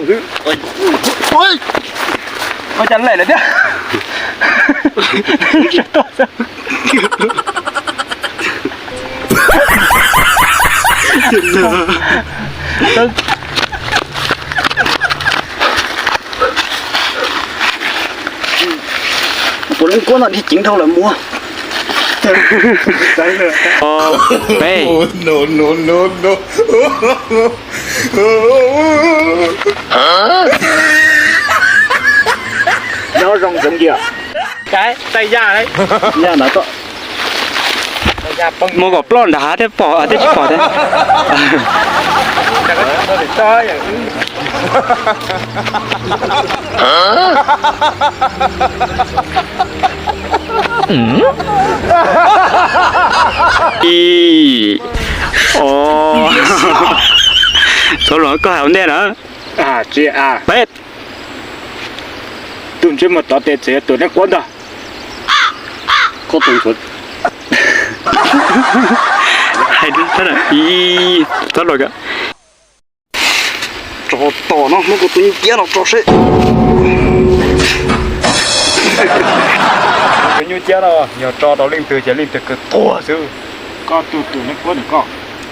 Ua cas lawm lawm thiab. Tus leej kuab no dhia ceev dhau lawm muab. Peb. No, no, no, no. Nyob zoo Ntxoov Yias. Muab kom ploj nrad thiab pom thiab tsis pom thiab. Ib, o, txhob los koj hais ua ntej na. Peb. Tus ntsej muag tov tes txawm yog tus leej kuab ntag. Koj tus ntxuav. Hais txhob los. Tso tom no, muab kuv tus nyuj ciab no tso seb. Tus nyuj ciab no yog tso rau leej twg ces leej twg kawg tuag xwb. Koj tus tus leej kuab ntawm koj,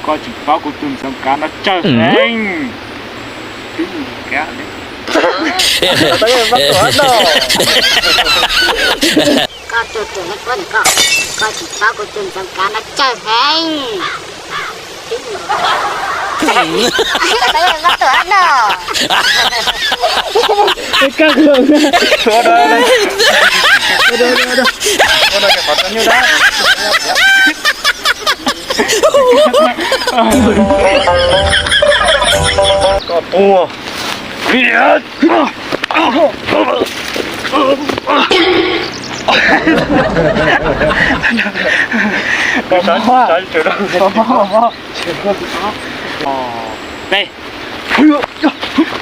koj tsis paub kuv tus ntxoov kav no tsawg heev. Koj tus tus leej kuab ntawm koj, koj tsis paub kuv tus ntxoov kav no tsawg heev. Koj tuag. Peb. Koj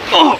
tuag.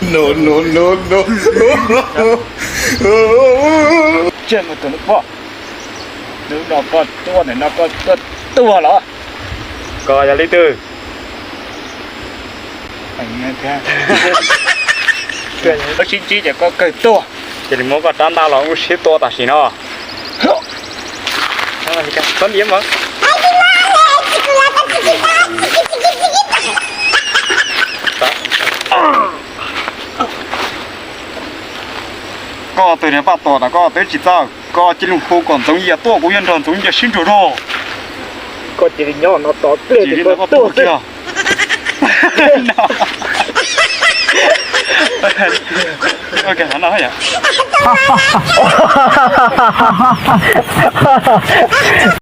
No, no, no, no. Tseg mus tus no pog. Hnub no koj tuaj, ntawm no koj tuaj tuag los? Koj yog leej twg? Koj sib ntsib ces koj kawg tuag. Cia li muab koj rab ntaj los ua siab tua tam sim no. Txhob ntiav mas. Koj tus niag paj tuam ntawd koj twb tsis txawj, koj cia li hu kom Ntxoov Yias tuaj, kuv yuav nrog Ntxoov Yias sib nrug rog. Koj cia li nyob no tos pliag ces koj tuag xwb.